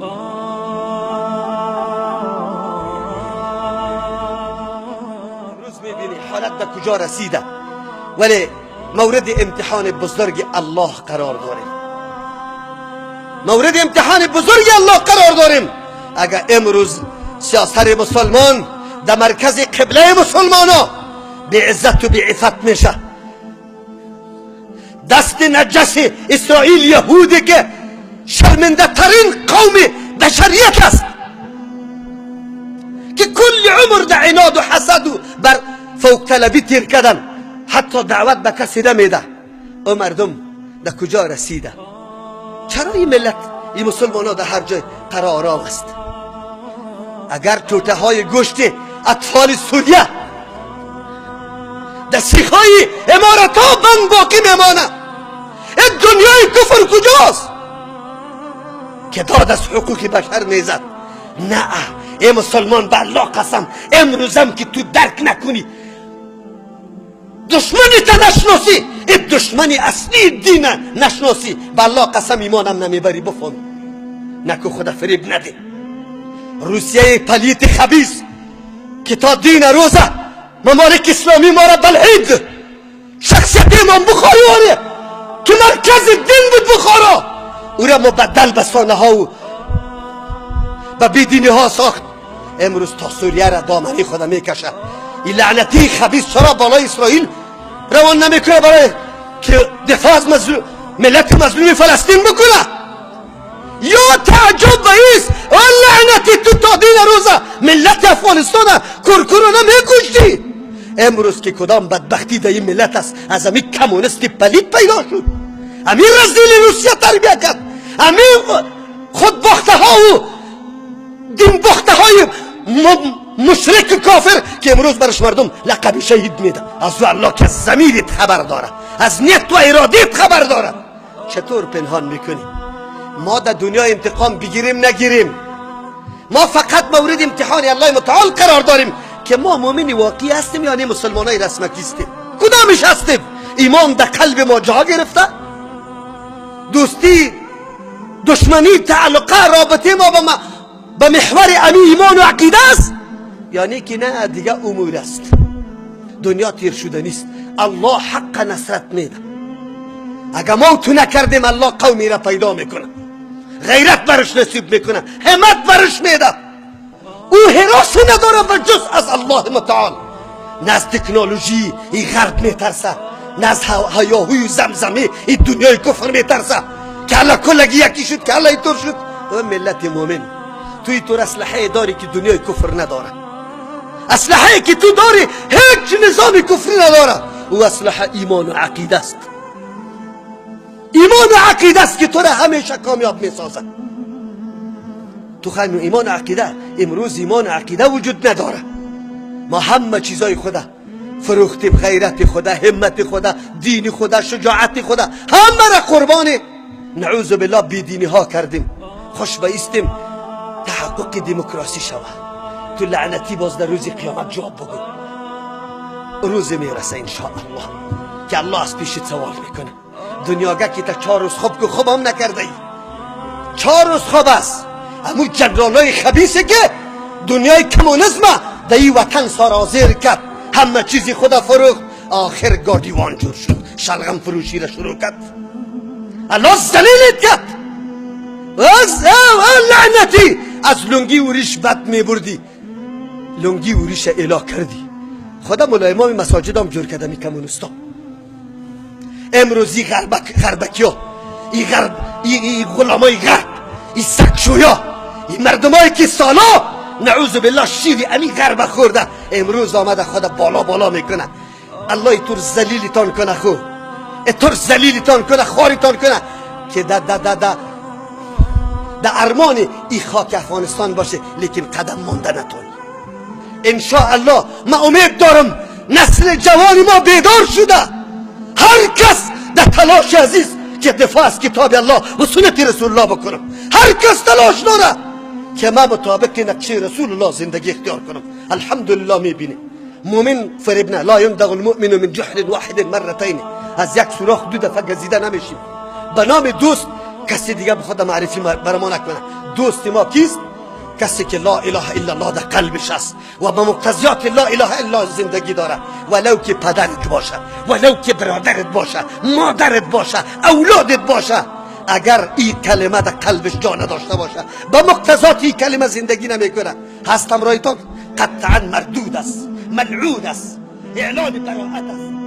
امروز میبینی حالت به کجا رسیده، ولی مورد امتحان بزرگ الله قرار داریم. مورد امتحان بزرگ الله قرار داریم. اگر امروز سیاست مسلمان در مرکز قبله مسلمان ها به عزت و به عفت میشه، دست نجس اسرائیل یهودی که شرمنده ترین قوم بشریت است که کل عمر در عناد و حسد و بر فوق طلبی تیر کردن، حتی دعوت به کسی نمیده. او مردم در کجا رسیده؟ چرا این ملت، این مسلمان ها در هر جای قرار است؟ اگر توته های گوشت اطفال سوریه در سیخ های امارت ها بند باقی میمانه، این دنیای کفر کجاست که داد از حقوق بشر میزد؟ نه ای مسلمان، به الله قسم امروزم که تو درک نکنی، دشمنی تا نشناسی، این دشمنی اصلی دین نشناسی، به الله قسم ایمانم نمیبری. بفهم نکو خدا فریب نده. روسیه پلیت خبیث که تا دین روزه ممالک اسلامی ما را بلعید، شخصیت امام بخاری آره که مرکز دین بود بخارا، او را مبدل به سانه ها و به بیدینی ها ساخت. امروز تا سوریه را دامنی خود میکشه. این لعنتی خبیث چرا بالای اسرائیل روان نمیکنه برای که دفاع از ملت مظلوم فلسطین بکنه؟ یا تعجب بایست لعنتی تو تا دین روزه ملت افغانستان کرکرانه میکشتی. امروز که کدام بدبختی در این ملت است، از امی کمونیست پلید پیدا شد، امی رزیل روسیه تربیه کرد، امی خودباخته ها و دین باخته های مشرک کافر که امروز برش مردم لقب شهید میده. از الله که از ضمیرت خبر داره، از نیت و ارادیت خبر داره، چطور پنهان میکنی؟ ما در دنیا انتقام بگیریم نگیریم، ما فقط مورد امتحان الله متعال قرار داریم که ما مؤمن واقعی هستیم یا نه مسلمان های رسمکی هستیم. کدامش هستیم؟ ایمان در قلب ما جا گرفته، دوستی، دشمنی، تعلقه، رابطه ما به محور امی ایمان و عقیده است، یعنی که نه دیگه امور است. دنیا تیر شده نیست. الله حق نصرت میده. اگر ما تو نکردیم الله قومی را پیدا میکنه، غیرت برش نصیب میکنه، همت برش میده. او هراس نداره به جز از الله متعال. نه از تکنولوژی این غرب میترسه، نه از هیاهوی و زمزمه این دنیای کفر میترسه که الله کلگی یکی شد، که الله اینطور شد. او ملت مؤمن توی تو اسلحه داری که دنیای کفر نداره، اسلحه که تو داری هیچ نظام کفری نداره. او اسلحه ایمان و عقیده است. ایمان و عقیده است که تو را همیشه کامیاب میسازد. تو خیلی ایمان و عقیده، امروز ایمان و عقیده وجود نداره. ما همه چیزای خدا فروختیم، غیرت خدا، همت خدا، دین خدا، شجاعت خدا، همه را قربان نعوذ بالله بیدینی ها کردیم. خوش بایستیم تحقق دموکراسی شوه. تو لعنتی باز در روز قیامت جواب بگو. روز میرسه انشاءالله که الله از پیشت سوال میکنه. دنیاگه که تا 4 روز خواب که خواب هم نکرده ای، 4 روز خواب است. امو جنرالای خبیثه که دنیای کمونیسم در این وطن سرازیر کرد، همه چیزی خدا فروخت، آخر گاردیوان جور شد، شلغم فروشی را شروع کرد. الله ذلیلت کرد. از لعنتی از لنگی و ریش بد میبردی، لنگی و ریش اله کردی. خدا ملا امام مساجد هم جور کرده می کمونیستا. امروزی غربکی ها، ای غرب، ای غلامای غرب، ای سگشویا، ای مردمایی که سالا نعوذ بالله شیر امی غرب خورده، امروز آمده خدا بالا بالا میکنه. الله طور ذلیلتان کنه، خو طور ذلیلتان کنه، خواریتان کنه که ده ده ده ده در ارمان ای خاک افغانستان باشه، لیکن قدم مانده نتونی. انشاءالله من امید دارم نسل جوان ما بیدار شده، هر کس در تلاش عزیز که دفاع از کتاب الله و سنت رسول الله بکنم، هر کس تلاش داره که ما مطابق نقشه رسول الله زندگی اختیار کنم. الحمدلله میبینیم مؤمن فریب نه، لا یندغ المؤمن من جحر واحد مرتين، از یک سوراخ دو دفعه گزیده نمیشیم. به نام دوست کسی دیگه به خود معرفی برای ما نکنه. دوست ما کیست؟ کسی که لا اله الا الله در قلبش است و به مقتضیات لا اله الا الله زندگی داره، ولو که پدرت باشه، ولو که برادرت باشه، مادرت باشه، اولادت باشه، اگر این کلمه در قلبش جا نداشته باشه، به مقتضات این کلمه زندگی نمیکنه، هستم رایتان قطعا مردود است، ملعون است، اعلان براءت است.